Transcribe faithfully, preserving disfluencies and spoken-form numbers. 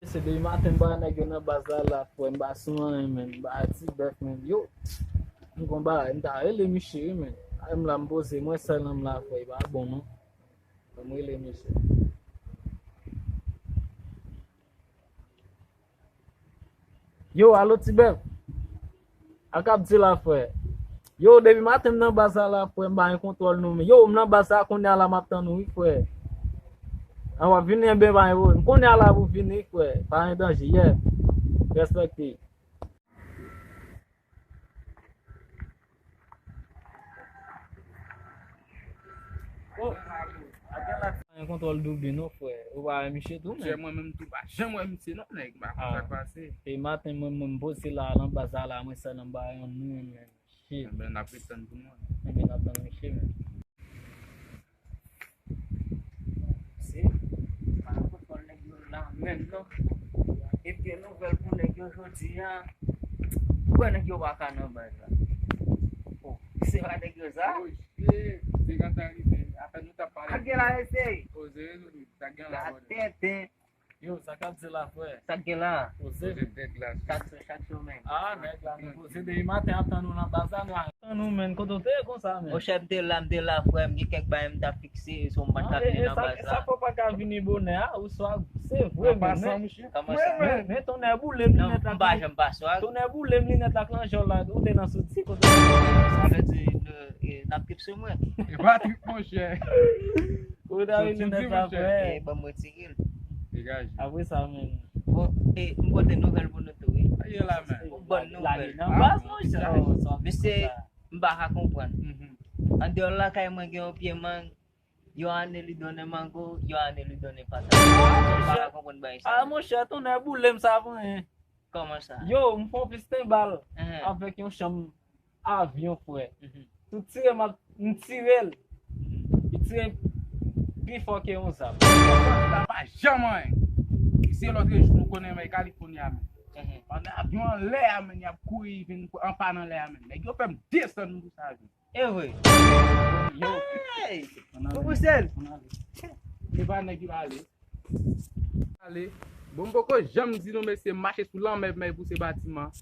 Se depi maten m pa wè nèg yo nan baz la la, frè, m pa sou anyen, menn. M pa wè Ti Bèf, menn. Yo, m gon bagay, m ta rele misye, wi, menn. Ay, m la, m poze, mwen sèl nan m la, frè, e pa bon, non. Ban m rele misye. Yo, alo, Ti Bèf. A k ap di la, frè. Yo, depi maten m nan baz la la, frè, m pa gen kontwòl nou, men. Yo, m nan baz la, kounye a la, m ap tann ou, wi, frè. An, w ap vini, enben, pa gen pwoblèm. Kounye a la pou vini, frè. Pa gen danje, yeah. Respekte. Oh, a gen la. Pa gen kontwòl Doubi non, frè. Ou pa wè misye tou, men. Frè, mwen menm tou pa janm wè misye non, nèg. M pa konn sa k pase. E maten, mwen, mwen, m poze la, nan baz la, mwen sèl anba yon nou, men. Shit. Enben, n ap ret tann pou nou. Enben, n ap tann misye, men. Se, pa konn nèg yo la menm non. Epi nouvèl pou nèg yo jodi a. Ou wè nèg yo pa ka nan baz la. Oh, se pa nèg yo sa? Oh, shit, se konsa rive. Apèn nou t ap pale. Ak gen la esey. Poze, sa gen la, brother. Tenten. Yo, sa k ap di la, frè? Sa k gen la? Poze. Poze nèg la. Chak jou, chak jou, men. Ah, nèg la, nou poze depi maten ap tann nou nan baz la, nou tann nou, men. Kote w te ye konsa, men? Monchè, m te la, m te la, frè, m gen kèk bagay m t ap fikse, so m pa t ka vini nan baz la. E sa fè w pa ka vini bonè a, oswa, se vre, men, men, men, men, tonnè boule m linèt la. Non, m pa janm pase ak. Tonnè boule m linèt la, klanjòl la, ou te nan soti, kote w te? Sa vle di, n ap trip sou mwen. E pa trip, monchè. Ou ta vin nou nèt la, frè. E, ban m retire l. Degaje. Apre sa, men. Bon, e, m pote nouvèl pou nou tou, wi. Aye la, men. Yon bòn nouvèl. Nan baz, monchè. Mesye, m pa ka konprann. Andeyò lakay mwen gen yon pye mang, yon ane li donnen mango, yon ane li donnen patat. M pa ka konprann bagay sa. Ah, monchè, tonnè boule m sa pou anyen. Kòman sa? Yo, m fè yon pisten bal avèk yon chanm avyon, frè. Tout tire m ap, m tire l. Li tire pi fò ke yon zam. Sa pa janm anyen. Se lòt jou nou konnen men California, men. Pandan avyon anlè a, men, y ap kouri vin anpa nan lè a, men. Nèg yo fè m desann m pou sa avyon. E vre. Yo. Hey! Pou pouse l. E pa nèg yo ale. Ale. Bon, m poko janm di nou, mesye, m mache sou lanmè, men pouse batiman.